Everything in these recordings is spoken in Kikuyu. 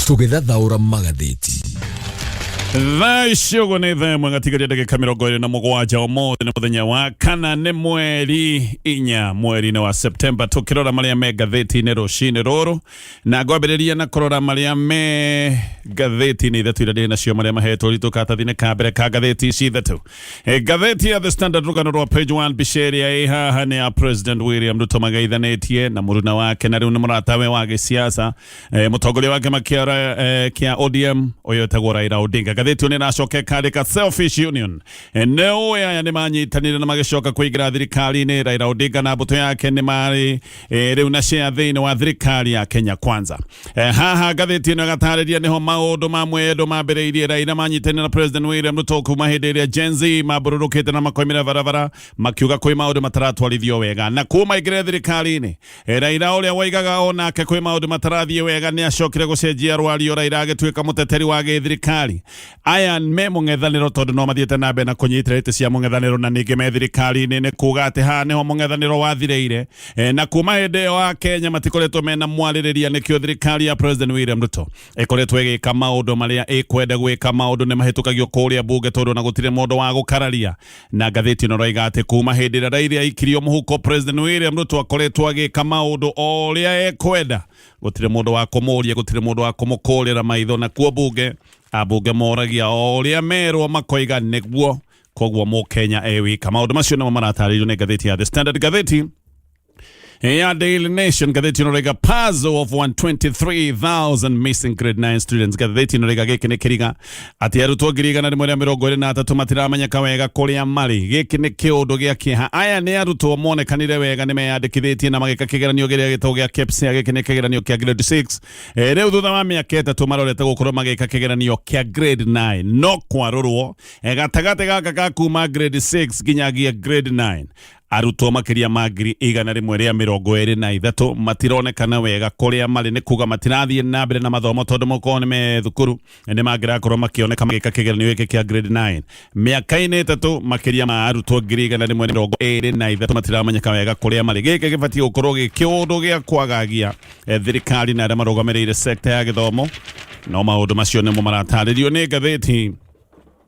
Tũgĩthathaũra magathĩti. Thaa ici ũguo nĩ thaa ĩmwe gatigaria ndagĩka 27. Ũmũthĩ nĩ mũthenya wa kana, nĩ mweri 4 mweri-inĩ wa Septemba. Tũkĩrora marĩa me ngathĩti-inĩ rũcinĩ rũrũ, na ngwambĩrĩria na kũrora marĩa me ngathĩti-inĩ ithatũ iria ndĩ nacio, marĩa mahetwo ũritũ karatathi-inĩ ka mbere ka ngathĩti ici ithatũ. Ngathĩti ya The Standard, rũgano rwa page 1, mbica ĩrĩa ĩ haha nĩ ya President William Ruto magaithanĩtie na mũruna wake na rĩu nĩ mũratawe wa gĩsiasa, mũtongoria wa kĩama kĩa ODM ũyũ etagwo Raila Odinga. Ngathĩti ĩyo nĩ ĩracoka ĩkandĩka Selfish Union. Nĩ ũĩ aya nĩ manyitanire na magĩcoka kũingĩra thirikari-inĩ. Raila Odinga na mbũtũ yake nĩ marĩ rĩu na share thĩinĩ wa thirikari ya Kenya Kwanza. Haha ngathĩti ĩno ĩgatarĩria nĩho maũndũ ma mwendo mambĩrĩirie. Raila manyitanire na President William Ruto kuma hĩndĩ ĩrĩa Gen Z mambũrũrũkĩte na makoimĩra barabara makiuga kwĩ maũndũ mataratwarithio wega, na kuma aingĩre thirikari-inĩ, Raila ũrĩa woigaga o nake kwĩ maũndũ matarathiĩ wega nĩ acokire gũcenjia rwario. Raila agĩtuĩka mũteteri wa gĩthirikari. Aya me mũng'ethanĩro tondũ no mathiĩte na mbere na kũnyitĩra itĩ cia mũng'ethanĩro na ningĩ me thirikari-inĩ. Nĩ kuga atĩ haha nĩho mũng'ethanĩro wathirĩire. Na kuma hĩndĩ ĩyo a Kenya matikoretwo mena mwarĩrĩria. Nĩkĩo thirikari ya President William Ruto ĩkoretwo ĩgĩka maũndũ marĩa ĩkwenda gwĩka. Maũndũ nĩ mahĩtũkagio kũrĩa bunge tondũ na gũtirĩ mũndũ wa gũkararia. Na ngathĩti ĩno ĩroiga atĩ kuma hĩndĩ ĩrĩa Raila aikirio mũhuko, President William Ruto akoretwo agĩka maũndũ o ũrĩa ekwenda. Gũtirĩ mũndũ wa kũmũria, gũtirĩ mũndũ wa kũmũkũrĩra maitho. Na kuo bunge, ambunge moragia o ũrĩa merwo, makoiga nĩguo. Koguo mũkenya e wika. Maũndũ macio nĩmo maratarĩrio nĩ ngathĩti ya The Standard. Ngathĩti ya Daily Nation, ngathĩti ĩno raiga puzzle of 123,000 missing grade 9 students. Ngathĩti ĩno raiga gĩkĩ nĩ kĩriga atĩ arutwo 123,000 matiramenyeka wega kũrĩa marĩ. Gĩkĩ nĩ kĩũndũ gĩa kĩeha. Aya nĩ arutwo monekanire wega nĩ meyandĩkithĩtie na magĩka kĩgeranio kĩrĩa gĩtagwo gĩa KPSEA. Gĩkĩ nĩ kĩgeranio kĩa grade 6. Rĩu thutha wa mĩaka 3 marorete gũkorwo magĩka kĩgeranio kĩa grade 9, no kwarũrwo gatagatĩ gaka ka kuma grade 6 nginyagia grade 9, arutwo makĩria ma 123,000 matironekana wega kũrĩa marĩ. Nĩ kuga matirathiĩ na mbere na mathomo, tondũ mokorwo nĩ me thukuru nĩ mangĩrakorwo makĩoneka magĩka kĩgeranio gĩkĩ kĩa grade 9. Mĩaka-inĩ 3 makĩria ma arutwo 123,000 matiramenyeka wega kũrĩa marĩ. Gĩkĩ gĩbatiĩ gũkorwo gĩ kĩũndũ gĩa kwagagia thirikari na arĩa marũgamĩrĩire sekta ya gĩthomo. No maũndũ macio nĩmo maratarĩrio nĩ ngathĩti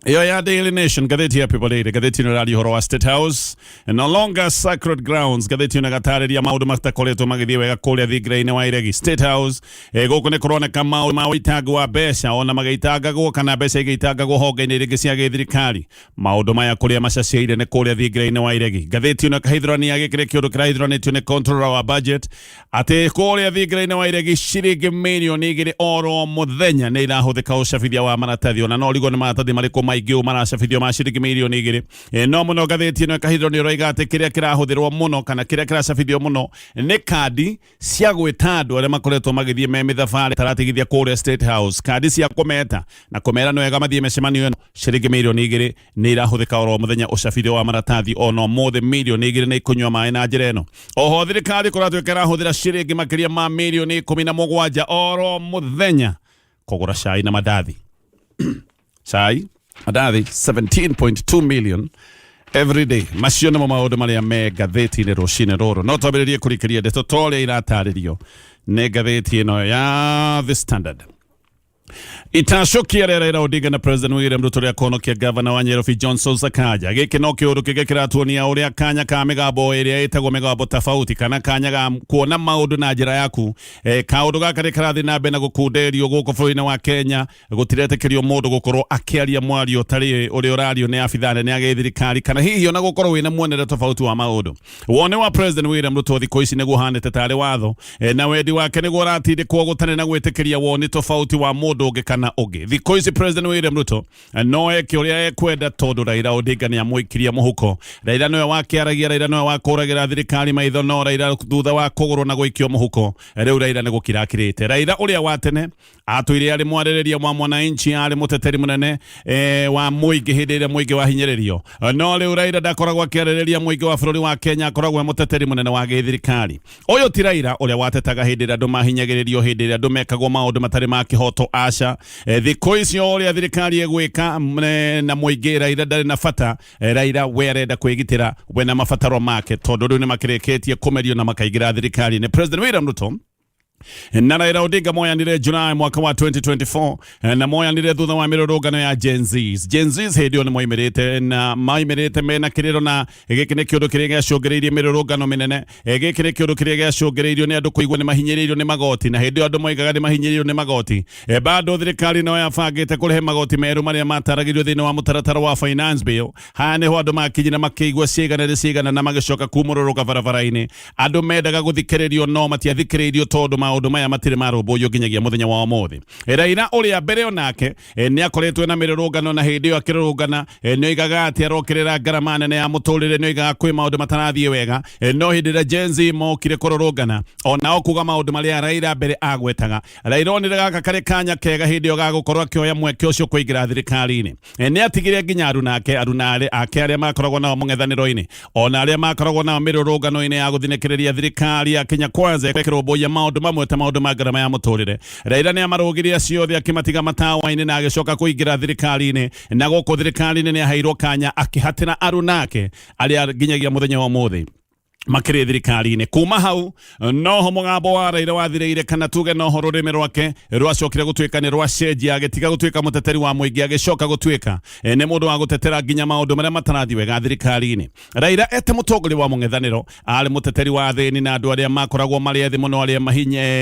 ĩyo ya Daily Nation. Ngathĩti ya People Daily, ngathĩti ĩno ĩraria ũhoro wa State House no longer sacred grounds. Ngathĩti ĩno ĩgatarĩria maũndũ matakoretwo magĩthiĩ wega kũrĩa thingira-inĩ wa iregi, State House. Gũkũ nĩ kũroneka maũndũ ma ũitangi wa mbeca ona magĩitangagwo kana mbeca igĩitangagwo honge-inĩ rĩngĩ cia gĩthirikari. Maũndũ maya kũrĩa macacĩire nĩ kũrĩa thingira-inĩ wa iregi. Ngathĩti ĩno ĩkahithũrania gĩkĩ nĩ kĩũndũ kĩrahithũranĩtio nĩ controller wa budget atĩ kũrĩa thingira-inĩ wa iregi ciringi mirioni 2 oro mũthenya nĩ irahũthĩka ũcabithia wa maratathi. Ona no ũrigwo nĩ maratathi marĩkũ maingĩ ũũ maracabithio ma ciringi mirioni 2. No mũno ngathĩti ĩno ĩkahithũranio ĩroiga atĩ kĩrĩa kĩrahũthĩrwo mũno kana kĩrĩa kĩracabithio mũno nĩ kandi cia gwĩta andũ arĩa makoretwo magĩthiĩ me mĩthabarĩ taratigithia kũrĩa State House, kandi cia kũmeta na kũmera nĩ wega mathiĩ mĩcemanio ĩno. Ciringi mirioni 2 nĩ irahũthĩka oro mũthenya ũcabithio wa maratathi. Ona ũmũthĩ mirioni 2 nĩ ikũnyua maĩ na njĩra ĩno. Oho thirikari kũratuĩka ĩrahũthĩra ciringi makĩria ma mirioni 17 oro mũthenya kũgũra cai na mandathi. Cai, mandathi, 17.2 million every day. Macio nĩmo maũndũ marĩa me ngathĩti-inĩ rũcinĩ rũrũ. No twambĩrĩrie kũrikĩria ndeto ta ũrĩa iratarĩrio nĩ ngathĩti ĩno ya The Standard. Itacũkia rĩa Raila Odinga na President William Ruto rĩa kũhonokia gavana wa Nairobi Johnson Sakaja. Gĩkĩ no kĩũndũ kĩngĩ kĩratuonia ũrĩa kanya ka mĩgambo ĩrĩa ĩtagwo mĩgambo tofauti kana kanya ga kuona maũndũ na njĩra yaku. Kaũndũ gaka nĩ karathiĩ na mbere na gũkunderio gũkũ bũrũri-inĩ wa Kenya. Gũtiretĩkĩrio mũndũ gũkorwo akĩaria mwario ũtarĩ ũrĩa ũrario nĩ abithaa nene a gĩthirikari, kana hihi ona gũkorwo wĩna muonere tofauti wa maũndũ. Woni wa President William Ruto thikũ ici nĩguo ũhanĩte tarĩ watho, na wendi wake nĩguo ũratindĩkwo gũtarĩ na gwĩtĩkĩria woni tofauti wa mũndũ ũngĩ kana ũngĩ. Thikũ ici President William Ruto no eke ũrĩa ekwenda tondũ Raila Odinga nĩ amũikirie mũhuko. Raila nĩwe wakĩaragia, Raila nĩwe wakũragĩra thirikari maitho, no Raila thutha wa kũgũrwo na gũikio mũhuko, rĩu Raila nĩ gũkira akirĩte. Raila ũrĩa wa tene atũire arĩ mwarĩrĩria wa mwananchi, arĩ mũteteri mũnene wa mũingĩ hĩndĩ ĩrĩa mũingĩ wahinyĩrĩrio. No rĩu Raila ndakoragwo akĩarĩrĩria mũingĩ wa bũrũri wa Kenya, akoragwo e mũteteri mũnene wa gĩthirikari. Ũyũ ti Raila ũrĩa watetaga hĩndĩ ĩrĩa andũ mahinyagĩrĩrio, hĩndĩ ĩrĩa andũ mekagwo maũndũ matarĩ ma kĩhoto. Aca. Thikũ icio ũrĩa thirikari ĩgwĩka na mũingĩ, Raila ndarĩ na bata. Raila we arenda kwĩgitĩra we na mabataro make, tondũ rĩu nĩ makĩrĩkĩtie kũmerio na makaingĩra thirikari-inĩ. President William Ruto. Na Raila Odinga moyanire July mwaka wa 2024, na moyanire thutha wa mĩrũrũngano ya Gen Zs. Gen Zs hĩndĩ ĩyo nĩ moimĩrĩte na maimĩrĩte mena kĩrĩro, na gĩkĩ nĩ kĩũndũ kĩrĩa gĩacũngĩrĩirie mĩrũrũngano mĩnene. Gĩkĩ nĩ kĩũndũ kĩrĩa gĩacũngĩrĩirio nĩ andũ kũigua nĩ mahinyĩrĩirio nĩ magoti, na hĩndĩ ĩyo andũ moigaga nĩ mahinyĩrĩirio nĩ magoti. Bado thirikari no yabangĩte kũrehe magoti merũ marĩa mataragĩrio thĩinĩ wa mũtaratara wa finance bill. Haha nĩho andũ makinyire makĩigua ciĩgana nĩ ciĩgana na magĩcoka kumũrũrũka barabara-inĩ. Andũ mendaga gũthikĩrĩrio no matiathikĩrĩirio tondũ maũndũ maya matirĩ marũmbũiyo nginyagia mũthenya wa ũmũthĩ. Raila ũrĩa mbere onake nĩ akoretwo na mĩrũrũngano, na hĩndĩ ĩyo akĩrũrũngana nĩ oigaga atĩ arokĩrĩra ngarama nene ya mũtũrĩre, nĩ oigaga kwĩ maũndũ matarathiĩ wega. No hĩndĩ ĩrĩa Gen Z mokire kũrũrũngana onao kuga maũndũ marĩa Raila mbere agwetaga, Raila onire gaka karĩ kanya kega hĩndĩ ĩyo ga gũkorwo akĩoya mweke ũcio kũingĩra thirikari-inĩ. Nĩ atigire nginya aruna ake, aruna ake arĩa makoragwo nao mũng'ethanĩro-inĩ, ona arĩa makoragwo nao mĩrũrũngano-inĩ ya gũthinĩkĩrĩria thirikari ya Kenya Kwanza ĩkĩrũmbũiya maũndũ mamwe ta maũndũ ma ngarama ya mũtũrĩre. Raila nĩ amarũgirie acio othe akĩmatiga matawa-inĩ na agĩcoka kũingĩra thirikari-inĩ, na gũkũ thirikari-inĩ nĩ aheirwo kanya akĩhatĩra aruna ake arĩa nginyagia mũthenya wa ũmũthĩ makĩrĩ thirikari-inĩ. Kuma hau noho mũgambo wa Raila wathirĩire, kana tuge noho rũrĩmĩ rwake rwacokire gũtuĩka nĩ rwacenjia, agĩtiga gũtuĩka mũteteri wa mũingĩ, agĩcoka gũtuĩka nĩ mũndũ wa gũtetera nginya maũndũ marĩa matarathiĩ wega thirikari-inĩ. Raila ete mũtongoria wa mũng'ethanĩro arĩ mũteteri wa athĩni na andũ arĩa makoragwo marĩ ethĩ mũno, arĩa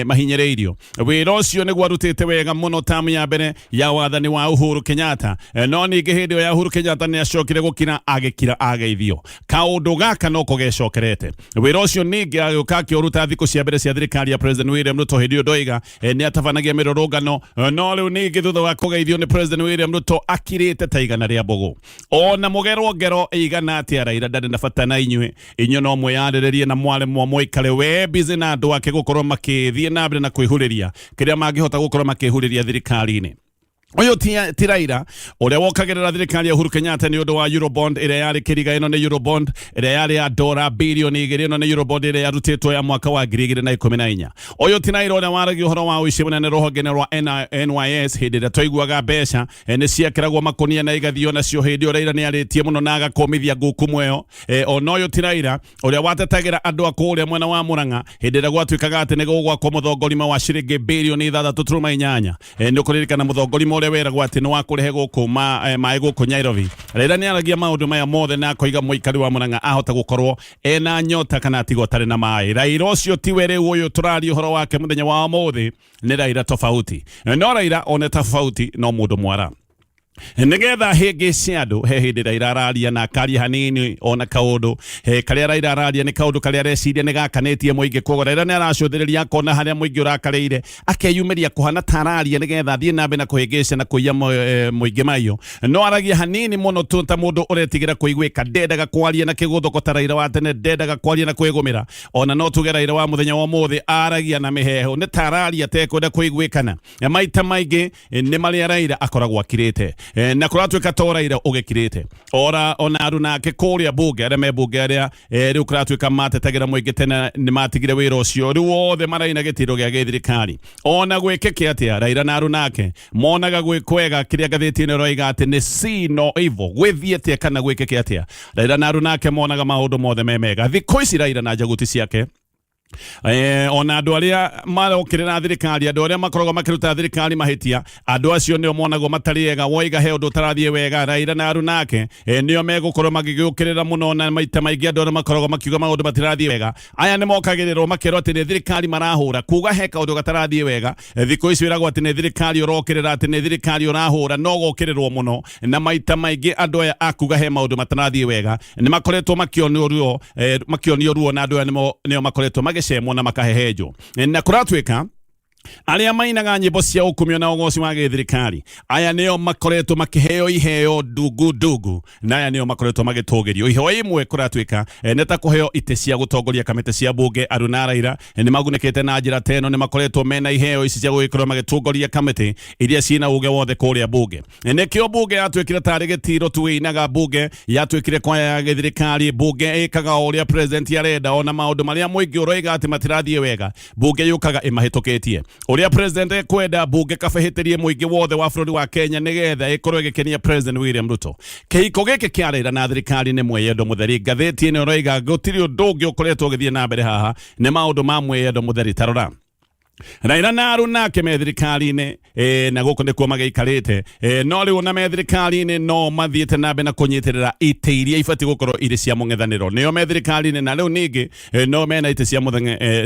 mahinyĩrĩirio. Wĩra ũcio nĩguo arutĩte wega mũno tamu ya mbere ya wathani wa Uhuru Kenyatta. No ningĩ hĩndĩ ĩyo ya Uhuru Kenyatta nĩ acokire gũkira, agĩkira ageithio. Kaũndũ gaka noko gecokerete. Wĩra ũcio ningĩ agĩũka akĩũruta thikũ cia mbere cia thirikari ya President William Ruto. Hĩndĩ ĩyo ndoiga nĩ atabanagia mĩrũrũngano, no rĩu ningĩ thutha wa kũgeithio nĩ President William Ruto akirĩte ta igana rĩa mbũgũ. Ona mũgerwo ngero ĩigana atĩa, Raila ndarĩ na bata na inyuĩ. Inyuĩ no mwĩyarĩrĩrie na mwaremwo mũikare we busy na andũ ake gũkorwo makĩthiĩ na mbere na kwĩhurĩria kĩrĩa mangĩhota gũkorwo makĩhurĩria thirikari-inĩ. Ũyũ ti Raila ũrĩa wokagĩrĩra thirikari ya Uhuru Kenyatta nĩ ũndũ wa Eurobond ĩrĩa yarĩ kĩriga. Ĩno nĩ Eurobond ĩrĩa yarĩ ya dora birioni 2. Ĩno nĩ Eurobond ĩrĩa yarutĩtwo ya mwaka wa 2014. Ũyũ ti Raila ũrĩa waragia ũhoro wa ũici mũnene rũhonge-inĩ rwa NYS hĩndĩ ĩrĩa twaiguaga mbeca nĩ ciekĩragwo makũnia na igathio nacio. Hĩndĩ ĩyo Raila nĩ arĩtie mũno na agakũmithia ngukumu ĩyo. Ona ũyũ ti Raila ũrĩa watetagĩra andũ a kũrĩa mwena wa Murang'a hĩndĩ ĩrĩa gwatuĩkaga atĩ nĩ gũgwakwo mũthongorima wa ciringi birioni 6.8. Nĩ ũkũririkana mũthongorima ũrĩa weragwo atĩ nĩ wa kũrehe gũkũ maĩ gũkũ Nairobi. Raila nĩ aragia maũndũ maya mothe na akoiga mũikari wa Murang'a ahota gũkorwo ena nyota kana atigwo atarĩ na maĩ. Raila ũcio tiwe rĩu ũyũ tũraria ũhoro wake mũthenya wa ũmũthĩ, nĩ Raila tofauti. No Raila one tofauti no mũndũ mwara nigetha hĩngĩ cia andũ. He hĩndĩ Raila araria na akaria hanini ona kaũndũ he karĩa Raila araria nĩ kaũndũ karĩa areciria nĩ gakanĩtie mũingĩ. Koguo Raila nĩ aracũthĩrĩria akona harĩa mũingĩ ũrakarĩire, akeyumĩria kũhana ta araria nĩgetha athiĩ na mbere na kũhĩngĩca na kũiya mũingĩ maiyo. No aragia hanini mũno tu ta mũndũ ũretigĩra kũiguĩka. Ndendaga kwaria na kĩgũthũko ta Raila wa tene, ndendaga kwaria na kwĩgũmĩra. Ona no tuge Raila wa mũthenya wa ũmũthĩ aragia na mĩheehũ, nĩ ta araria atekwenda kũiguĩkana. Maita maingĩ nĩ marĩa Raila akoragwo akirĩte. Na kũratuĩka to Raila ũgĩkirĩte, ora ona aruna ake kũrĩa bunge, arĩa me bunge, arĩa rĩu kũratuĩka matetagĩra mũingĩ tene, nĩ matigire wĩra ũcio. Rĩu othe maraina gĩtiro gĩa gĩthirikari. Ona gwĩkĩke atĩa, Raila na aruna ake monaga gwĩ kwega. Kĩrĩa ngathĩti ĩno ĩroiga atĩ nĩ see no evil. Gwĩthiĩ atĩa kana gwĩkĩke atĩa, Raila na aruna ake monaga maũndũ mothe me mega. Thikũ ici Raila na njaguti ciake, ona andũ arĩa marokĩrĩra thirikari, andũ arĩa makoragwo makĩruta thirikari mahĩtia, andũ acio nĩo monagwo matarĩ ega. Woiga he ũndũ ũtarathiĩ wega, Raila na aruna ake nĩo megũkorwo magĩgĩũkĩrĩra mũno. Na maita maingĩ andũ arĩa makoragwo makiuga maũndũ matirathiĩ wega, aya nĩ mokagĩrĩrwo makerwo atĩ nĩ thirikari marahũra. Kuga he kaũndũ gatarathiĩ wega thikũ ici wĩragwo atĩ nĩ thirikari ũrokĩrĩra, atĩ nĩ thirikari ũrahũra, no gũkĩrĩrwo mũno. Na maita maingĩ andũ aya akuga he maũndũ matarathiĩ wega nĩ makoretwo makĩonio ruo, makĩonio ruo, na andũ aya nĩo makoretwo magĩcemwo na makahehenjwo. Na kũratuĩka arĩa mainaga nyĩmbo cia ũkumio na ũgoci wa gĩthirikari, aya nĩo makoretwo makĩheo iheo ndungu ndungu, na aya nĩo makoretwo magĩtũgĩrio iheo imwe. Kũratuĩka nĩ ta kũheo itĩ cia gũtongoria kamĩtĩ cia bunge. Aruna Raila nĩ magunĩkĩte na njĩra ta ĩno, nĩ makoretwo mena iheo ici cia gũgĩkorwo magĩtongoria kamĩtĩ iria ciĩna uge wothe kũrĩa bunge. Nĩkĩo bunge yatuĩkire tarĩ gĩtiro tu ĩinaga, bunge yatuĩkire kwaya ya gĩthirikari, bunge ĩkaga o ũrĩa president arenda. Ona maũndũ marĩa mũingĩ ũroiga atĩ matirathiĩ wega, bunge yũkaga ĩmahĩtũkĩtie ũrĩa president ekwenda. Bunge kabehĩtĩrie mũingĩ wothe wa bũrũri wa Kenya nĩgetha ĩkorwo ĩgĩkenia President William Ruto. Kĩhiko gĩkĩ kĩa Raila na thirikari nĩ mwĩyendo mũtheri. Ngathĩti ĩno ĩroiga gũtirĩ ũndũ ũngĩ ũkoretwo ũgĩthiĩ na mbere haha, nĩ maũndũ ma mwĩyendo mũtheri. Tarora. Raila na Aruna ake me thirikari-inĩ na gũkũ nĩkuo magĩikarĩte no rĩu ona me thirikari-inĩ no mathiĩte na mbere na kũnyitĩrĩra itĩ iria ibatiĩ gũkorwo irĩ cia mũng'ethanĩro. Nĩo me thirikari-inĩ na rĩu ningĩ no mena itĩ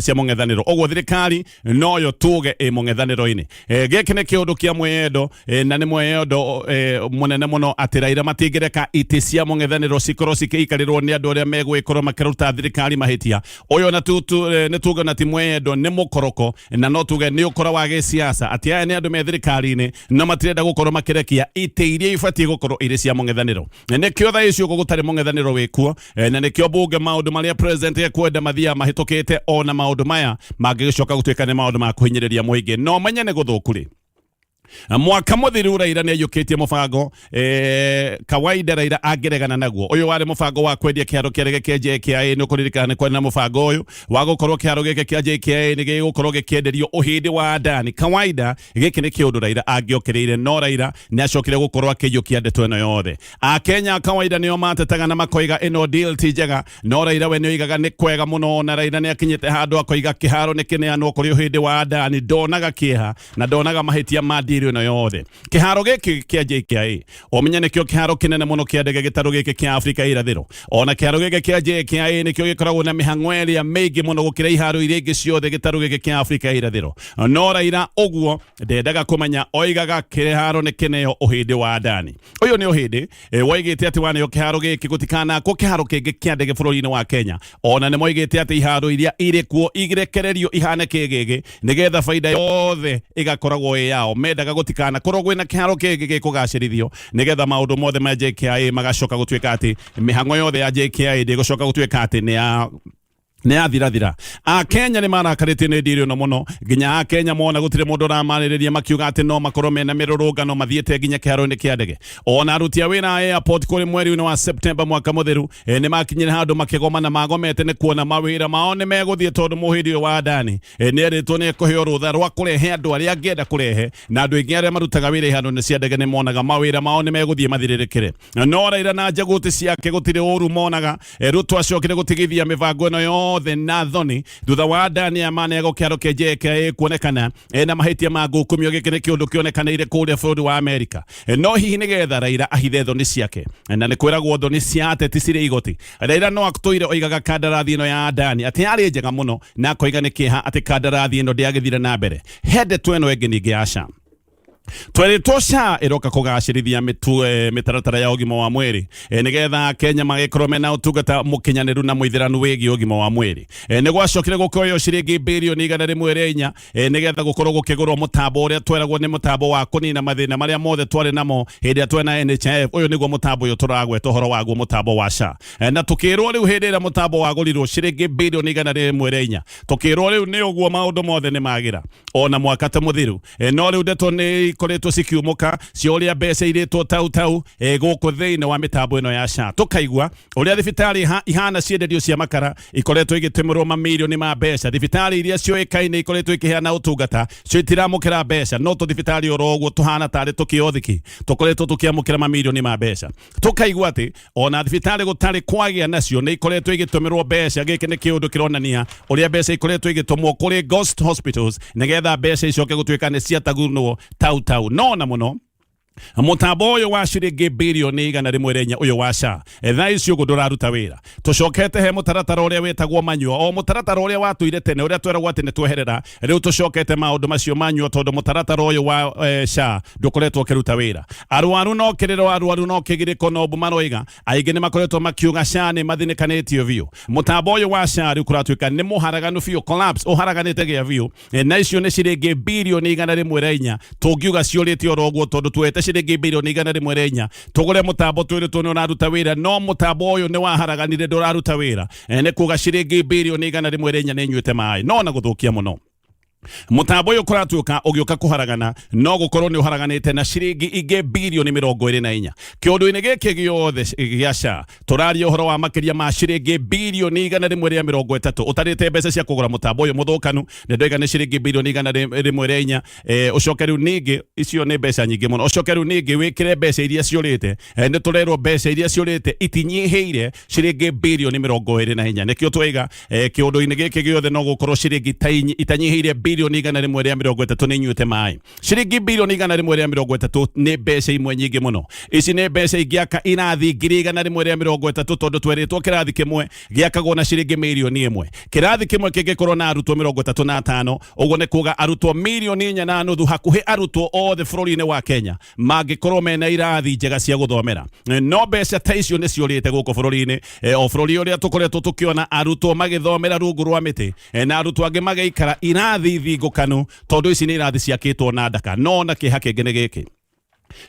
cia mũng'ethanĩro, ũguo thirikari noyo tuge ĩ mũng'ethanĩro-inĩ. Gĩkĩ nĩ kĩũndũ kĩa mwĩyendo na nĩ mwĩyendo mũnene mũno atĩ Raila matingĩreka itĩ cia mũng'ethanĩro cikorwo cikĩikarĩrwo nĩ andũ arĩa megũgĩkorwo makĩruta thirikari mahĩtia. Ũyũ na nĩ tuge na ti mwĩyendo, nĩ mũkoroko, na no tuge nĩ ũkora wa gĩsiasa atĩ aya nĩ andũ me thirikari-inĩ no matirenda gũkorwo makĩrekia itĩ iria ibatiĩ gũkorwo irĩ cia mũng'ethanĩro. Nĩkĩo thaa ici ũguo gũtarĩ mũng'ethanĩro wĩkuo, na nĩkĩo bunge maũndũ marĩa president ekwenda mathiaga mahĩtũkĩte, ona maũndũ maya mangĩgĩcoka gũtuĩka nĩ maũndũ ma kũhinyĩrĩria mũingĩ. No menye nĩ gũthũku rĩ. Mwaka mũthiru Raila nĩ aiyũkĩtie mũbango kawaida Raila angĩregana naguo. Ũyũ warĩ mũbango wa kwendia kĩharo kĩa ndege kĩa JKIA. Nĩ ũkũririkana nĩ kwarĩ na mũbango ũyũ wa gũkorwo kĩharo gĩkĩ kĩa JKIA nĩ gĩgũkorwo gĩkĩenderio ũhĩndĩ wa Adani. Kawaida gĩkĩ nĩ kĩũndũ Raila angĩokĩrĩire, no Raila nĩ acokire gũkorwo akĩiyũkia ndeto ĩno yothe. Akenya kawaida nĩo matetaga na makoiga ĩno deal ti njega, no Raila we nĩoigaga nĩ kwega mũno, na Raila nĩ akinyĩte handũ akoiga kĩharo nĩ kĩneanwo kũrĩ ũhĩndĩ wa Adani. Ndonaga kĩeha na ndonaga mahĩtia ma deal ĩno yothe. Kĩharo gĩkĩ kĩa JKIA ũmenye nĩkĩo kĩharo kĩnene mũno kĩa ndege gĩtarũ gĩkĩ kĩa Afrika irathĩro. Ona kĩharo gĩkĩ kĩa JKIA nĩkĩo gĩkoragwo na mĩhang'o ĩrĩa mĩingĩ mũno gũkĩra iharo iria ingĩ ciothe gĩtarũ gĩkĩ kĩa Afrika irathĩro. No Raila ũguo ndendaga kũmenya, oigaga kĩharo nĩ kĩneo ũhĩndĩ wa Adani. Ũyũ nĩ ũhĩndĩ woigĩte atĩ waneo kĩharo gĩkĩ gũtikanakwo kĩharo kĩngĩ kĩa ndege bũrũri-inĩ wa Kenya. Ona nĩ moigĩte atĩ iharo iria irĩ kuo irekererio ihane kĩgĩgĩ nĩgetha baida yothe ĩgakoragwo ĩ yao. Mendaga gũtikanakorwo kwĩna kĩharo kĩngĩ gĩkũgacĩrithio nĩgetha maũndũ mothe ma JKIA magacoka gũtuĩka atĩ mĩhang'o yothe ya JKIA ndĩgũcoka gũtuĩka atĩ nĩ ya nĩ yathirathira. Akenya nĩ marakarĩtio nĩ ndiri ĩno mũno, nginya Akenya mona gũtirĩ mũndũ ũramarĩrĩria makiuga atĩ no makorwo mena mĩrũrũngano mathiĩte nginya kĩharo-inĩ kĩa ndege. Ona aruti a wĩra a airport kũrĩ mweri-inĩ wa Septemba mwaka mũthiru nĩ makinyire handũ makĩgoma na magomete nĩ kuona mawĩra mao nĩ megũthiĩ, tondũ mũhĩndi ũyũ wa Adani nĩ erĩtwo nĩ ekũheo rũtha rwa kũrehe andũ arĩa angĩenda kũrehe, na andũ aingĩ arĩa marutaga wĩra iharo-inĩ cia ndege nĩ monaga mawĩra mao nĩ megũthiĩ mathirĩrĩkĩre. No Raila na njagũti ciake gũtirĩ ũru monaga. Ruto acokire gũtigithia mĩbango ĩno yothe na thoni thutha wa Dani Amanego kĩharo kĩa JKIA kuonekana ena mahĩtia ma ngukumio. Gĩkĩ nĩ kĩũndũ kĩonekanĩire kũrĩa bũrũri wa Amerika. No hihi nĩgetha Raila ahithe thoni ciake, na nĩ kwĩragwo thoni cia ateti cirĩ igoti, Raila no atũire oigaga kandarathi ĩno ya Adani atĩ yarĩ njega mũno, na akoiga nĩ kĩeha atĩ kandarathi ĩno ndĩagĩthire na mbere. He ndeto ĩno ĩngĩ ningĩ ya SHA. Tweritwo SHA ĩroka kũgacĩrithia mĩtaratara ya ũgima wa mwĩrĩ nĩgetha Kenya magĩkorwo mena ũtungata mũkinyanĩru na mũithĩranu wĩgiĩ ũgima wa mwĩrĩ. Nĩ gwacokire gũkĩoywo ciringi birioni 104 nĩgetha gũkorwo gũkĩgũrwo mũtambo ũrĩa tweragwo nĩ mũtambo wa kũnina mathĩna marĩa mothe twarĩ namo hĩndĩ ĩrĩa twena NHIF. Ũyũ nĩguo mũtambo ũyũ tũragweta ũhoro waguo, mũtambo wa SHA. Na tũkĩrwo rĩu hĩndĩ ĩrĩa mũtambo wagũrirwo ciringi birioni 104, tũkĩrwo rĩu nĩ ũguo maũndũ mothe nĩ magĩra ona mwaka ta mũthiru. No rĩu ndeto nĩ ikoretwo cikiumũka cia ũrĩa mbeca irĩtwo tau tau gũkũ thĩinĩ wa mĩtambo ĩno ya SHA. Tũkaigua ũrĩa thibitarĩ ihana cienderio cia makara ikoretwo igĩtũmĩrwo mamirioni ma mbeca. Thibitarĩ iria ciũĩkaine ikoretwo ikĩheana ũtungata cio itiramũkĩra mbeca, no tũthibitarĩ oro ũguo tũhana tarĩ tũkĩothiki tũkoretwo tũkĩamũkĩra mamirioni ma mbeca. Tũkaigua atĩ ona thibitarĩ gũtarĩ kwagĩa nacio nĩ ikoretwo igĩtũmĩrwo mbeca. Gĩkĩ nĩ kĩũndũ kĩronania ũrĩa mbeca ikoretwo igĩtũmwo kũrĩ ghost hospitals nĩgetha mbeca icoke gũtuĩka nĩ ciatagunwo tau tau. No na mũno mũtambo ũyũ wa ciringi birioni 104 ũyũ wa SHA thaa ici ũguo ndũraruta wĩra. Tũcokete he mũtaratara ũrĩa wĩtagwo manyua, o mũtaratara ũrĩa watũire tene ũrĩa tweragwo atĩ nĩ tweherera. Rĩu tũcokete maũndũ macio manyua tondũ mũtaratara ũyũ wa SHA ndũkoretwo ũkĩruta wĩra. Arwaru no kĩrĩro, arwaru no kĩgirĩko, no mbu maroiga. Aingĩ nĩ makoretwo makiuga SHA nĩ mathinĩkanĩtio biũ. Mũtambo ũyũ wa SHA rĩu kũratuĩka nĩ mũharaganu biũ, collapse ũharaganĩte gĩa biũ. Na icio nĩ ciringi birioni 104 tũngiuga ciũrĩte oro ũguo, tondũ tuoete ciringi birioni 104 tũgũre mũtambo twĩrĩtwo nĩ ũraruta wĩra, no mũtambo ũyũ nĩ waharaganire, ndũraruta wĩra. Nĩ kuga ciringi birioni 104 nĩ inyuĩte maĩ no na gũthũkia mũno mũtambo ũyũ kũratuĩka ũgĩũka kũharagana, no gũkorwo nĩ ũharaganĩte na ciringi ingĩ birioni 24. Kĩũndũ-inĩ gĩkĩ gĩothe gĩa SHA tũraria ũhoro wa makĩria ma ciringi birioni 130, ũtarĩte mbeca cia kũgũra mũtambo ũyũ mũthũkanu nĩ ndoiga nĩ ciringi birioni 104. Ũcoke rĩu ningĩ, icio nĩ mbeca nyingĩ mũno, ũcoke rĩu ningĩ wĩkĩre mbeca iria ciũrĩte. Nĩ tũrerwo mbeca iria ciũrĩte itinyihĩire ciringi birioni 24, nĩkĩo twaiga kĩũndũ-inĩ gĩkĩ gĩothe no gũkorwo ciringi itanyihĩire. Bilioni 130 nĩ inyuĩte maĩ. Ciringi bilioni 130 nĩ mbeca imwe nyingĩ mũno. Ici nĩ mbeca ingĩaka irathi 130,000, tondũ twerĩtwo kĩrathi kĩmwe gĩakagwo na ciringi mirioni 1. Kĩrathi kĩmwe kĩngĩkorwo na arutwo 35, ũguo nĩ kuga arutwo mirioni 4.5, hakuhĩ arutwo othe bũrũri-inĩ wa Kenya mangĩkorwo mena irathi njega cia gũthomera. No mbeca ta icio nĩ ciũrĩte gũkũ bũrũri-inĩ, o bũrũri ũrĩa tũkoretwo tũkĩona arutwo magĩthomera rungu rwa mĩtĩ, na arutwo angĩ magĩikara irathi thingũkanu, tondũ ici nĩ irathi ciakĩtwo na ndaka. No na kĩeha kĩngĩ nĩ gĩkĩ: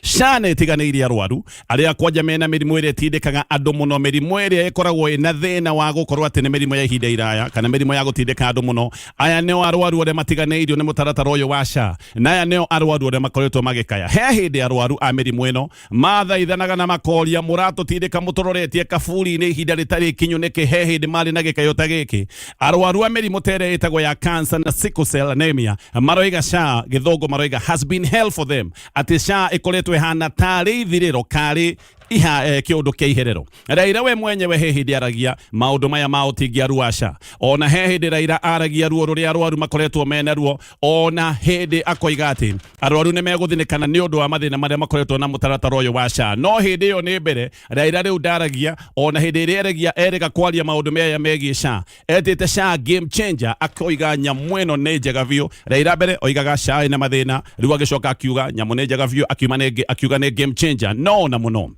SHA nĩ ĩtiganĩirie arwaru arĩa kwanja mena mĩrimũ ĩrĩa ĩtindĩkaga andũ mũno, mĩrimũ ĩrĩa ĩkoragwo ĩna thĩna wa gũkorwo atĩ nĩ mĩrimũ ya ihinda iraya kana mĩrimũ ya gũtindĩka andũ mũno. Aya nĩo arwaru arĩa matiganĩirio nĩ mũtaratara ũyũ wa SHA, na aya nĩo arwaru arĩa makoretwo magĩkaya. He hĩndĩ arwaru a mĩrimũ ĩno mathaithanaga na makoria, "Mũratũtindĩka mũtũroretie kaburi-inĩ ihinda rĩtarĩ ikinyu nĩkĩ?" He hĩndĩ marĩ na gĩkayo ta gĩkĩ. Arwaru a mĩrimũ ta ĩrĩa ĩtagwo ya cancer na sickle cell anemia maroiga SHA, gĩthũngũ maroiga has been hell for them, atĩ SHA ĩkoretwo ĩhana tarĩ ithirĩro karĩ iha kĩũndũ kĩa iherero. Raila we mwenyewe he hĩndĩ aragia maũndũ maya ma ũtingiaru wa SHA. Ona he hĩndĩ Raila aragia ruo rũrĩa arwaru makoretwo mena ruo. Ona hĩndĩ akoiga atĩ arwaru nĩ megũthinĩkana nĩ ũndũ wa mathĩna marĩa makoretwo na mũtaratara ũyũ wa SHA. No hĩndĩ ĩyo nĩ mbere. Raila rĩu ndaragia. Ona hĩndĩ ĩrĩa eragia, erĩga kwaria maũndũ maya megiĩ SHA, etĩte SHA game changer, akoiga nyamũ ĩno nĩ njega biũ. Raila mbere oigaga SHA ĩna mathĩna, rĩu agĩcoka akiuga nyamũ nĩ njega biũ, akiuma nĩ akiuga nĩ game changer. No na mũno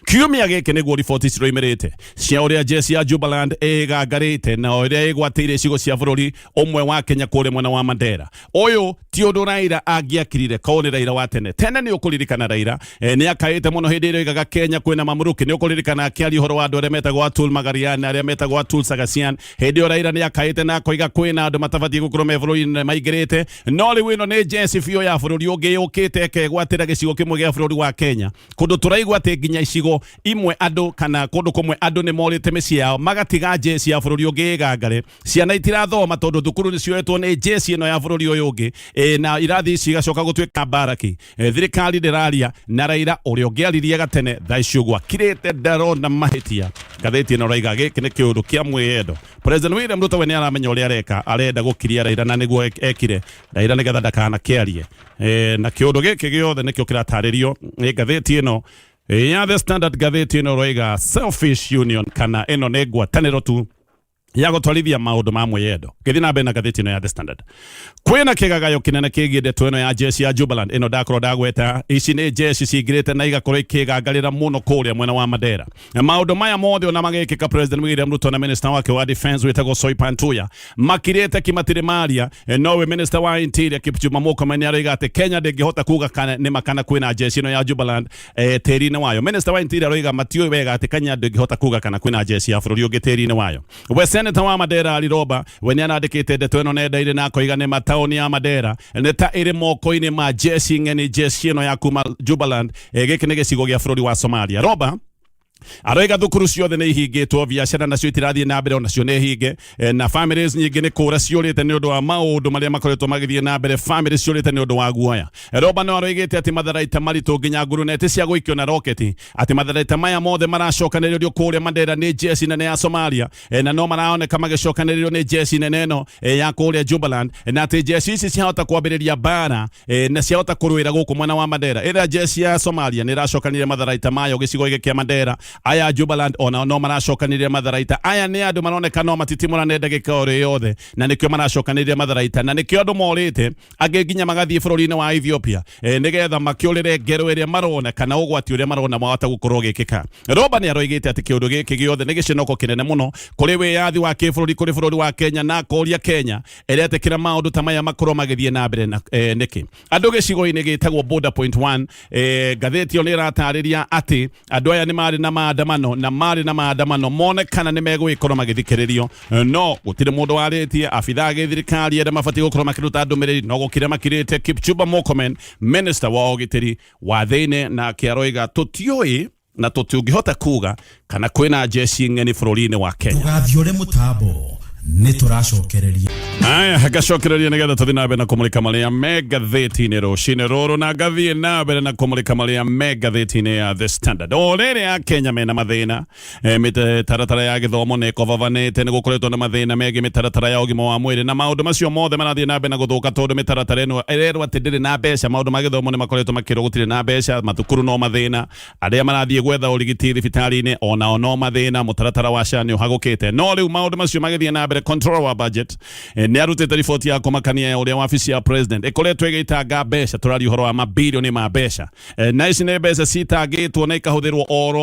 kiumia gĩkĩ nĩguo riboti ciroimĩrĩte cia ũrĩa jeshi ya Jubaland ĩgangarĩte na ũrĩa ĩgwatĩire icigo cia bũrũri ũmwe wa Kenya kũrĩa mwena wa Mandera. Ũyũ ti ũndũ Raila angĩakirire korwo nĩ Raila wa tene tene. Nĩ ũkũririkana Raila nĩ akaĩte mũno hĩndĩ ĩrĩa oigaga Kenya kwĩna mamuruki. Nĩ ũkũririkana akĩaria ũhoro wa andũ arĩa metagwo Atul Magarian na arĩa metagwo Atul Sagasian. Hĩndĩ ĩyo Raila nĩ akaĩte na akoiga kwĩna andũ matabatiĩ gũkorwo me bũrũri-inĩ maingĩrĩte. No rĩu ĩno nĩ jeshi biũ ya bũrũri ũngĩ yũkĩte ĩkegwatĩra gĩcigo kĩmwe gĩa bũrũri wa Kenya, kũndũ tũraigua atĩ nginya icigo imwe andũ kana kũndũ kũmwe andũ nĩ morĩte mĩciĩ yao magatiga jeshi ya bũrũri ũngĩ ĩgangare. Ciana itirathoma tondũ thukuru nĩ cioetwo nĩ jeshi ĩno ya bũrũri ũyũ ũngĩ, na irathi ici igacoka gũtuĩka mbaraki. Thirikari ndĩraria, na Raila ũrĩa ũngĩaririe gatene thaa ici ũguo akirĩte, ndarona mahĩtia. Ngathĩti ĩno raiga gĩkĩ nĩ kĩũndũ kĩa mwĩyendo. President William Ruto we nĩ aramenya ũrĩa areka, arenda gũkiria Raila, na nĩguo ekire Raila nĩgetha ndakanakĩarie. Na kĩũndũ gĩkĩ gĩothe nĩkĩo kĩratarĩrio nĩ ngathĩti ĩno ya The Standard. Ngathĩti ĩno roiga selfish union, kana ĩno nĩ ngwatanĩro tu ya gũtwarithia maũndũ ma mwĩyendo. Ngĩthiĩ na mbere na ngathĩti ĩno ya The Standard, kwĩna kĩgagayo kĩnene kĩgiĩ ndeto ĩno ya jeshi ya Jubaland ĩno ndakorwo ndagweta. Ici nĩ jeshi cingĩrĩte na igakorwo ikĩgangarĩra mũno kũrĩa mwena wa Mandera. Na maũndũ maya mothe ona magĩkĩka, President William Ruto na minister wake wa defense wĩtagwo Soipan Tuya makirĩte ki, matirĩ maria. Nowe minister wa interior Kipchumba Murkomen nĩ aroiga atĩ Kenya ndĩngĩhota kuga kana nĩ makana kwĩna jeshi ĩno ya Jubaland tĩri-inĩ wayo. Minister wa interior aroiga matiũĩ wega atĩ Kenya ndĩngĩhota kuga kana kwĩna jeshi ya bũrũri ũngĩ tĩri-inĩ wayo. We senator wa Mandera Ali Roba we nĩ arandĩkĩte ndeto ĩno nenda-inĩ na akoiga nĩ mataũni ya Mandera nĩ ta ĩrĩ moko-inĩ ma jeshi ng'eni, jeshi ĩno ya kuma Jubaland. Gĩkĩ nĩ gĩcigo gĩa bũrũri wa Somalia. Roba aroiga thukuru ciothe nĩ ihingĩtwo, biacara nacio itirathiĩ na mbere, onacio nĩ hinge, na families nyingĩ nĩ kũra ciũrĩte nĩ ũndũ wa maũndũ marĩa makoretwo magĩthiĩ na mbere. Family ciũrĩte nĩ ũndũ wa guoya. Roba no aroigĩte atĩ matharaita maritũ nginya nguruneti cia gũikio na roketi, atĩ matharaita maya mothe maracokanĩrĩrio kũrĩa Mandera nĩ jeshi nene ya Somalia, na no maraoneka magĩcokanĩrĩrio nĩ jeshi nene ĩno ya kũrĩa Jubaland, na atĩ jeshi ici ciahota kwambĩrĩria mbara, na ciahota kũrũĩra gũkũ mwena wa Mandera. Ĩrĩa jeshi ya Somalia nĩ ĩracokanĩrĩria matharaita mayo gĩcigo gĩkĩ kĩa Mandera, aya Jubaland ona no maracokanĩrĩria matharaita. Aya nĩ andũ maroneka no matitimũrane ndagĩka o yothe, na nĩkĩo maracokanĩrĩria matharaita, na nĩkĩo andũ morĩte, angĩ nginya magathiĩ bũrũri-inĩ wa Ethiopia, nĩgetha makĩũrĩre ngero ĩrĩa marona kana ũgwati ũrĩa marona wahota gũkorwo ũgĩkĩka. Roba nĩ aroigĩte atĩ kĩũndũ gĩkĩ gĩothe nĩ gĩconoko kĩnene mũno kũrĩ wĩyathi wa kĩbũrũri kũrĩ bũrũri wa Kenya, na akoria Kenya ĩretĩkĩra maũndũ ta maya makorwo magĩthiĩ na mbere na nĩkĩ. Andũ gĩcigo-inĩ gĩtagwo Border Point 1, ngathĩti ĩyo nĩ ĩratarĩria atĩ andũ aya nĩ marĩ na maandamano, na marĩ na maandamano mone kana nĩ megũgĩkorwo magĩthikĩrĩrio, no gũtirĩ mũndũ warĩtie. Abithaa a gĩthirikari arĩa mabatiĩ gũkorwo makĩruta ndũmĩrĩri no gũkira makirĩte. Kipchumba Murkomen, minister wa ũgitĩri wa thĩinĩ, nake aroiga tũtiũĩ na tũtingĩhota kuga kana kwĩna jeshi ng'eni bũrũri-inĩ wa Kenya. Tũgathiore mũtambo nĩ tũracokereria. Aya, ngacokereria nigetha tuthi na mbere na kumulika maria me ngathĩti-inĩ rũcinĩ rũrũ, na ngathiĩ na mbere na kumulika maria me ngathĩti-inĩ ya The Standard. O rĩrĩ Akenya mena mathĩna, mĩtaratara ya gĩthomo nĩ ĩkobabanĩte, nĩ gũkoretwo na mathĩna megiĩ mĩtaratara ya ũgima wa mwĩrĩ, na maũndũ macio mothe marathiĩ na mbere na gũthũka tondũ mĩtaratara ĩno ĩrerwo atĩ ndĩrĩ na mbeca. Maũndũ ma gĩthomo nĩ makoretwo makĩrwo gũtirĩ na mbeca, mathukuru no mathĩna, arĩa marathiĩ gwetha ũrigiti thibitarĩ-inĩ onao no mathĩna, mũtaratara wa SHA nĩ ũhagũkĩte. No rĩu maũndũ macio magĩthiĩ na mbere, controller wa budget nĩ arutĩte riboti ya kũmakania ya ũrĩa wabici ya president ĩkoretwo ĩgĩitanga mbeca. Tũraria ũhoro wa mabirioni ma mbeca, na ici nĩ mbeca citangĩtwo na ikahũthĩrwo oro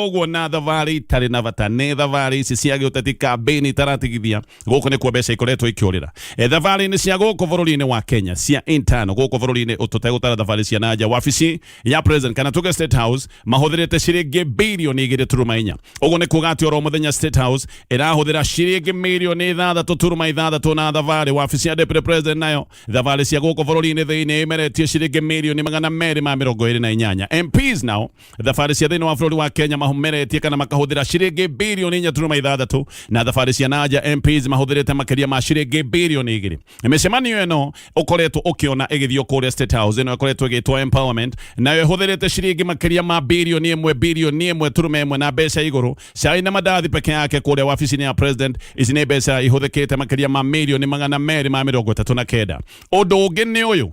ũguo na thabarĩ itarĩ na bata. Nĩ thabarĩ ici cia gĩũteti, kambĩini itaratigithia, gũkũ nĩkuo mbeca ikoretwo ikĩũrĩra. Thabarĩ-inĩ cia gũkũ bũrũri-inĩ wa Kenya cia internal gũkũ bũrũri-inĩ, tũtegũtara thabarĩ cia nanja, wabici ya president kana tuge State House mahũthĩrĩte ciringi birioni 2.4. Ũguo nĩ kuga atĩ oro mũthenya State House ĩrahũthĩra ciringi mirioni 6.6 na thabarĩ. Wabici ya deputy president nayo thabarĩ cia gũkũ bũrũri-inĩ thĩinĩ ĩmeretie ciringi mirioni 228. MPs nao thabarĩ cia thĩinĩ wa bũrũri wa Kenya mameretie kana makahũthĩra ciringi birioni 4.6, na thabarĩ cia nanja MPs mahũthĩrĩte makĩria ma ciringi birioni 2. Mĩcemanio ĩno ũkoretwo ũkĩona ĩgĩthiĩ kũrĩa State House, ĩno ĩkoretwo ĩgĩtwo empowerment, nayo ĩhũthĩrĩte ciringi makĩria ma birioni 1, birioni 1.1 na mbeca igũrũ. Cai na mandathi peke yake kũrĩa wabici-inĩ ya president, ici nĩ mbeca ihũthĩkĩte makĩria ma mirioni 239. Ũndũ ũngĩ nĩ ũyũ,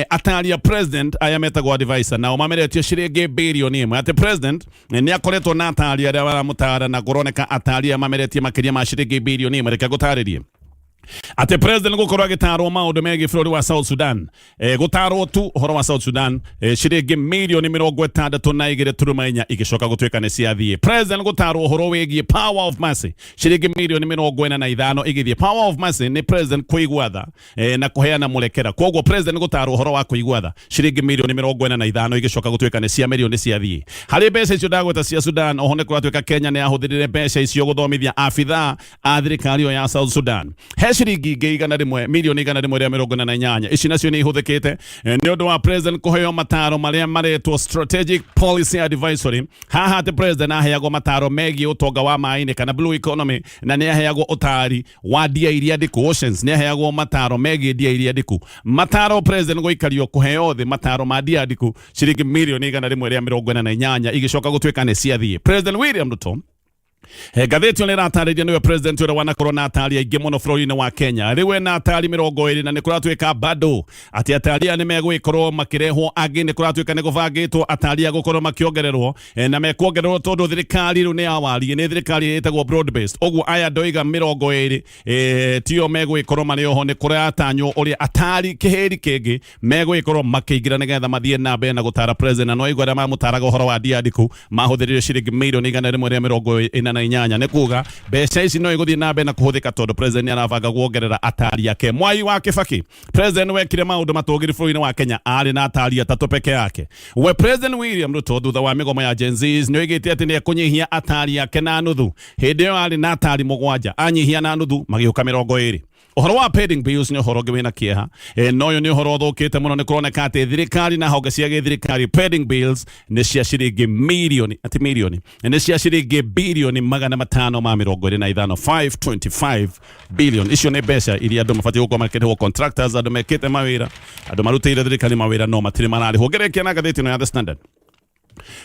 atari a president aya metagwo advisor nao mameretie ciringi birioni 1. Atĩ president nĩ akoretwo na atari arĩa maramũtara, na kũroneka atari aya mameretie makĩria ma ciringi birioni 1. Reke ngũtarĩrie atĩ president gũkorwo agĩtarwo maũndũ megiĩ bũrũri wa South Sudan, gũtarwo tu ũhoro wa South Sudan, ciringi mirioni 62.4 igĩcoka gũtuĩka nĩ ciathiĩ. President gũtarwo ũhoro wĩgiĩ power of mercy, ciringi mirioni 45 igĩthiĩ. Power of mercy nĩ president kũigua tha na kũheana mũrekera. Koguo president gũtarwo ũhoro wa kũigua tha, ciringi mirioni 45 igĩcoka gũtuĩka nĩ cia mirioni ciathiĩ. Harĩ mbeca icio ndagweta cia Sudan, oho nĩ kũratuĩka Kenya nĩ yahũthĩrire mbeca icio gũthomithia abithaa a thirikari ĩyo ya South Sudan. He ciringi ingĩ 100, mirioni 148, ici nacio nĩ ihũthĩkĩte nĩ ũndũ wa president kũheo mataro marĩa maretwo strategic policy advisory. Haha atĩ president aheagwo mataro megiĩ ũtonga wa maĩ-inĩ kana blue economy, na nĩ aheagwo ũtari wa ndia iria ndiku, oceans, nĩ aheagwo mataro megiĩ ndia iria ndiku. Mataro president gũikario kũheo thĩ mataro ma ndia ndiku, ciringi mirioni 148 igĩcoka gũtuĩka nĩ ciathiĩ. President William Ruto, ngathĩti ĩyo nĩ ĩratarĩria nĩwe president ũrĩa wanakorwo na atari aingĩ mũno bũrũri-inĩ wa Kenya. Rĩu ena atari 20, na nĩ kũratuĩka bado atĩ atari aya nĩ megũgĩkorwo makĩrehwo angĩ. Nĩ kũratuĩka nĩ gũbangĩtwo atari a gũkorwo makĩongererwo, na mekuongererwo tondũ thirikari rĩu nĩ ya wariĩ, nĩ thirikari ĩtagwo broad based. Ũguo aya ndoiga 20 tio megũgĩkorwo marĩ oho, nĩ kũratanywo ũrĩa atari kĩhĩri kĩngĩ megũgĩkorwo makĩingĩra nĩgetha mathiĩ na mbere na gũtara president. Na no aigua arĩa mamũtaraga ũhoro wa ndia ndiku mahũthĩrire ciringi mirioni 148. Nĩ kuga mbeca ici no igũthiĩ na mbere na kũhũthĩka tondũ president nĩ arabanga kuongerera atari ake. Mwai wa Kibaki, president wekire maũndũ matũgĩru bũrũri-inĩ wa Kenya, arĩ na atari atatũ peke yake. We President William Ruto, thutha wa mĩgomo ya Gen Zs, nĩ oigĩte atĩ nĩ ekũnyihia atari ake na nuthu. Hĩndĩ ĩyo arĩ na atari mũgwanja, anyihia na nuthu magĩũka 20. Ũhoro wa pending bills nĩ ũhoro ũngĩ wĩna kĩeha, no ũyũ nĩ ũhoro ũthũkĩte mũno. Nĩ kũroneka atĩ thirikari na honge cia gĩthirikari, pending bills nĩ cia ciringi mirioni, atĩ mirioni, nĩ cia ciringi birioni 525, 525 billion. Icio nĩ mbeca iria andũ mabatiĩ gũkorwo makĩrĩhwo, contractors, andũ mekĩte mawĩra, andũ marutĩire thirikari mawĩra, no matirĩ mararĩhwo. Ngerekia na ngathĩti ĩno ya The Standard.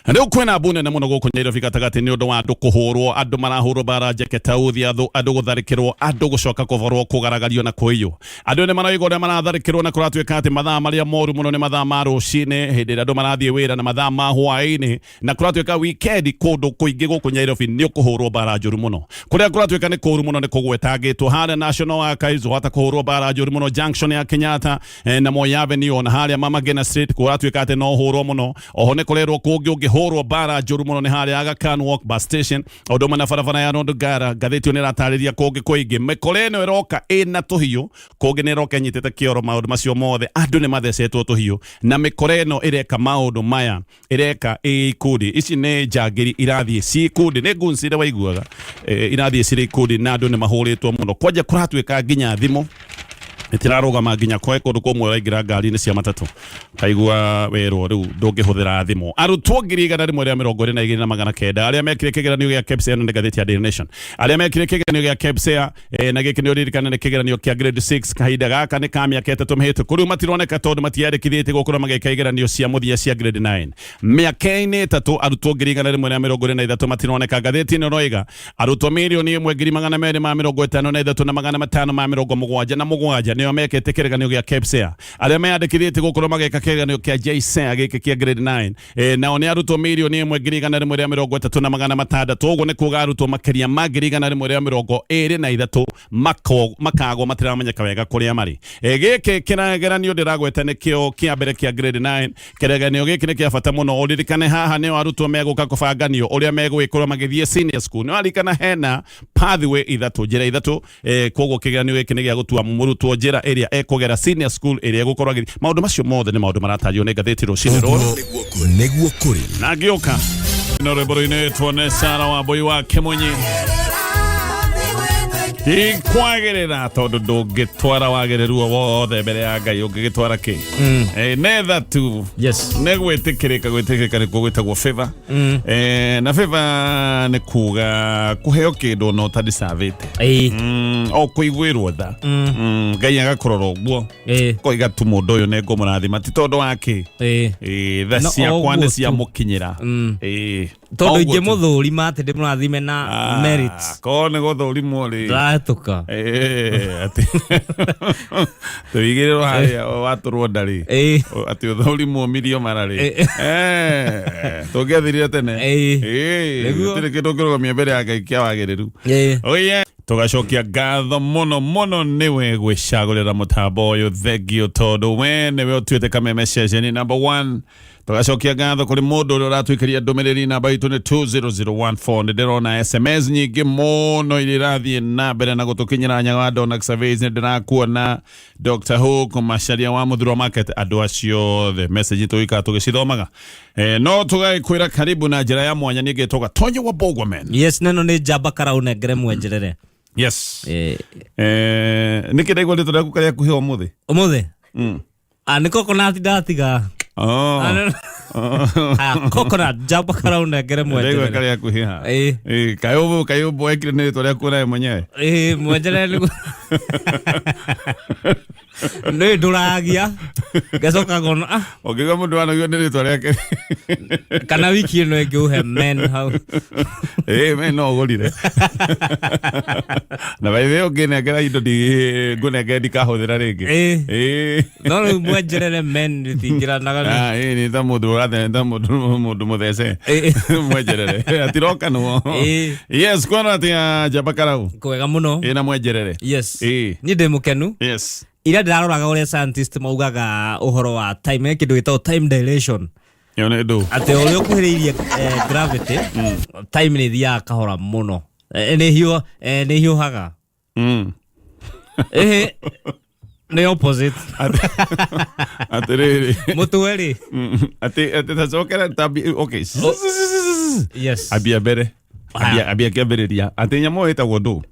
Rĩu kwĩna mbu nene mũno gũkũ Nairobi gatagatĩ nĩ ũndũ wa andũ kũhũrwo. Andũ marahũrwo bara njeke tauthi, andũ gũtharĩkĩrwo, andũ gũcoka kũborwo, kũgaragario na kũiywo. Andũ nĩ maroiga ũrĩa maratharĩkĩrwo, na kũratuĩka atĩ mathaa marĩa moru mũno nĩ mathaa ma rũcinĩ hĩndĩ ĩrĩa andũ marathiĩ wĩra na mathaa ma hwaĩ-inĩ, na kũratuĩka weekend kũndũ kũingĩ gũkũ Nairobi nĩ ũkũhũrwo bara njũru mũno. Kũrĩa kũratuĩka nĩ kũru mũno nĩ kũgwetangĩtwo harĩa National Archives, wahota kũhũrwo bara njũru mũno, junction ya Kenyatta na Moi Avenue, ona harĩa Mama Ngina Street kũratuĩka atĩ no hũrwo mũno. Oho nĩ kũrerwo kũngĩ ũngĩhũrwo bara njũru mũno nĩ harĩa Aga Khan Walk bus station, o ũndũ ũmwe na barabara ya Ronald Ngara. Ngathĩti ĩyo nĩ ĩratarĩria kũngĩ kũingĩ mĩkora ĩno ĩroka ĩna tũhiũ, kũngĩ nĩ ĩroka ĩnyitĩte kĩoro. Maũndũ macio mothe, andũ nĩ mathecetwo tũhiũ, na mĩkora ĩno ĩreka maũndũ maya ĩreka ĩ ikundi. Ici nĩ njangiri irathiĩ ci ikundi, nĩ goons iria waiguaga, irathiĩ cirĩ ikundi, na andũ nĩ mahũrĩtwo mũno kwanja kũratuĩka nginya thimũ. Itirarũgama nginya kwe kũndũ kũmwe ũraingĩra ngari-inĩ cia matatũ kaigua werwo rĩu ndũngĩhũthĩra thimũ. Arutwo 122,900 arĩa mekire kĩgeranio gĩa KPSEA, ĩno nĩ ngathĩti ya Daily Nation, arĩa mekire kĩgeranio gĩa KPSEA, na gĩkĩ nĩ ũririkane nĩ kĩgeranio kĩa grade 6, kahinda gaka nĩ ka mĩaka 3 mĩhĩtũku, rĩu matironeka tondũ matiandĩkithĩtie gũkorwo magĩka igeranio cia mũthia cia grade 9. Mĩaka-inĩ 3 arutwo 123,000 matironeka. Ngathĩti ĩno ĩroiga arutwo 1,253,577 nĩo mekĩte kĩgeranio gĩa KPSEA. Arĩa meyandĩkithĩtie gũkorwo magĩka kĩgeranio kĩa JSEA gĩkĩ kĩa grade 9, nao nĩ arutwo 1,130,600. Ũguo nĩ kuga arutwo makĩria ma 123,000 makagwo matiramenyeka wega kũrĩa marĩ. Gĩkĩ kĩgeranio ndĩragweta nĩkĩo kĩa mbere kĩa grade 9. Kĩgeranio gĩkĩ nĩ kĩa bata mũno. Ũririkane haha nĩo arutwo megũka kũbanganio ũrĩa megũgĩkorwo magĩthiĩ senior school. Nĩ waririkana hena pathway ithatũ, njĩra ithatũ, koguo kĩgeranio gĩkĩ nĩ gĩa gũtua mũrutwo njĩra ĩrĩa ekũgera senior school ĩrĩa egũkorwo agĩthiĩ. Maũndũ macio mothe nĩ maũndũ maratarĩrio nĩ ngathĩti rũcinĩ rũrũ. Nĩguo kũrĩ. Na ngĩũka no rwĩmbo rũinĩtwo nĩ Sara Wambui wa Kĩmunyi, ndikwagĩrĩra tondũ ndũngĩtwara wagĩrĩru o wothe mbere ya Ngai, ũngĩgĩtwara kĩ? Netha tu Yes. nĩ gwĩtĩkĩrĩka. Gwĩtĩkĩrĩka nĩkuo gwĩtagwo favor. Na favor nĩ kuga kũheo kĩndũ ona ũtadicavĩte, o kũiguĩrwo tha, Ngai agakũrora ũguo, koiga tu mũndũ ũyũ nĩ ngũmũrathima ti tondũ wa kĩ, tha No, ciakwa o nĩ ũguo tu. ciamũkinyĩra. Tondũ O ũguo tu. ingĩmũthũrima atĩ ndĩmũrathime na merits, Korwo nĩ gũthũrimwo rĩ, ndahĩtũka. Atĩ tũigĩrĩrwo harĩa watũrwo nda rĩ, atĩ ũthũrimwo mirio mara rĩ, tũngĩathirire tene. Nĩguo. Gũtirĩ kĩndũ ũngĩrũgamia mbere ya Ngai kĩa wagĩrĩru. Oye, tũgacokia ngatho mũno mũno nĩwe gwĩcagũrĩra mũtambo ũyũ. Thengio tondũ we nĩwe ũtuĩte Kameme ceceni number 1. Tũgacokia ngatho kũrĩ mũndũ ũrĩa ũratwĩkĩria ndũmĩrĩri, namba itũ nĩ 20014. Nĩ ndĩrona SMS nyingĩ mũno iria irathiĩ na mbere na gũtũkinyĩra. Nyaga Dona Surveys, nĩ ndĩrakuona. Dr. Hook Macharia wa Muthurwa Market, andũ acio othe message tũgĩikara tũgĩcithomaga, no tũgagĩkwĩra karibu na njĩra ya mwanya. Niĩ ngĩtwo Gatonyo wa Bogwamen. Yes, neno nĩ njamba karaũnengere mwenjerere. Yes. Nĩkĩ ndaigua rĩtwa rĩaku karĩa kuhĩ ũmũthĩ? Ũmũthĩ nĩ coconut ndatiga. Oh. Coconut njamba karaũnengere Ndaigua mwenjerere. karĩa kuhĩ ha. Kayũmbũ kayũmbũ ekire nĩ rĩtwa rĩaku nawe mwenyewe. Mwenjerere nĩguo nĩ ndũragia ngacoka ngona Ũngĩigua mũndũ wanogio nĩ rĩtwa rĩake. Kana wiki ĩno ĩngĩ ũhe men hau. Me no ũgũrire na by the way ũngĩnengera indo ngũnengere ndikahũthĩra rĩngĩ. No rĩu mwenjerere men rĩtingĩranaga Nĩ ta mũndũ ũrathe, ta mũndũ mũthece. Mwenjerere atirokanwo. Yes, kwona atĩa njamba karau? Kwega mũno. Ĩ na mwenjerere. Yes. Niĩ ndĩ mũkenu. Ira ndĩraroraga ũrĩa scientist maugaga ũhoro wa time, kĩndũ gĩtagwo time dilation. Ĩyo nĩ ndũ? Atĩ ũrĩa ũkuhĩrĩirie gravity, time nĩ ĩthiaga kahora mũno. Nĩ hiũhaga. Ĩhĩ, nĩ opposite. Atĩrĩrĩ. Mũtwe rĩ. Atĩ tacokera tambi, okay. Yes. Ambia mbere. Ambia kĩambĩrĩria atĩ nyamũ ĩyo ĩtagwo ndũ?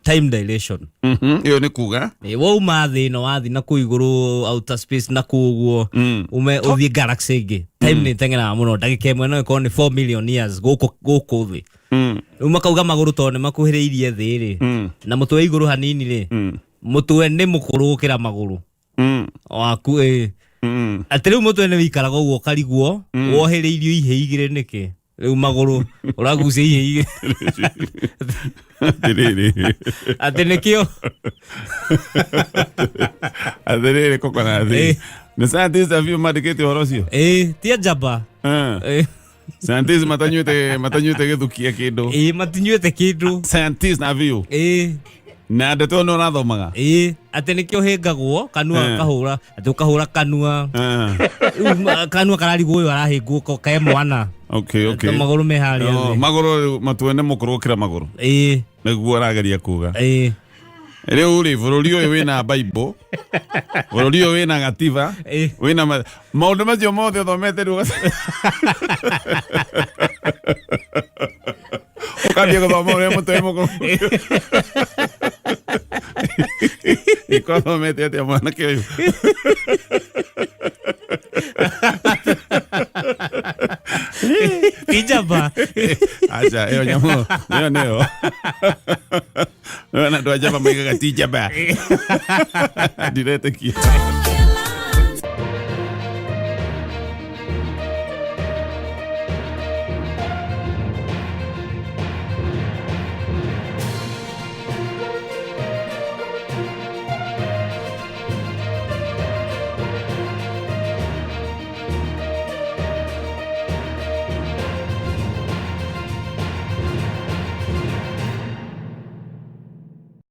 Time dilation. Ĩyo nĩ kuga? Wauma thĩ ĩno wathiĩ na kũu igũrũ outer space na kũu ũguo, ume ũthiĩ galaxy ĩngĩ, time nĩ ĩteng'eraga mũno. Ndagĩka ĩmwe no ĩkorwo nĩ 4 million years gũkũ thĩ. Rĩu makauga magũrũ tondũ nĩ makuhĩrĩirie thĩ rĩ, na mũtwe igũrũ hanini rĩ, mũtwe nĩ mũkũrũ gũkĩra magũrũ waku. Atĩ rĩu mũtwe nĩ wĩikaraga ũguo ũkarigwo wohereirio ihĩ igĩrĩ nĩkĩ, rĩu magũrũ ũragucia ihĩ igĩrĩ. Atĩrĩrĩ. Atĩ nĩkĩo. Atĩrĩrĩ, kokonathi, nĩ scientist abiũ mandĩkĩte ũhoro ũcio? Tia njamba. Scientist matanyuĩte gĩthukia kĩndũ. Matinyuĩte kĩndũ. Scientist na biũ. Na ndeto ĩno ũrathomaga. Atĩ nĩkĩo hĩngagwo kanua, kahũra atĩ ũkahũra kanua. Rĩu kanua kararigwo ũyũ arahĩngwo ke mwana. Okay. Ta magũrũ me harĩa Oh, thĩ. magũrũ rĩu matue nĩ mũkũrũ gũkĩra magũrũ. Nĩguo arageria kuga. Rĩu rĩ, bũrũri ũyũ wĩna Bible, bũrũri ũyũ wĩna gatiba, wĩna maũndũ macio mothe ũthomete, rĩu ũkambia gũthoma ũrĩa mũtwe mũkũrũ. Ĩkwathomete atĩa mwanake ũyũ? Ti njamba. Aca, ĩyo nyamũ ĩyo nĩyo. Nĩwona andũ a njamba maigaga ti njamba. Ndiretĩkia.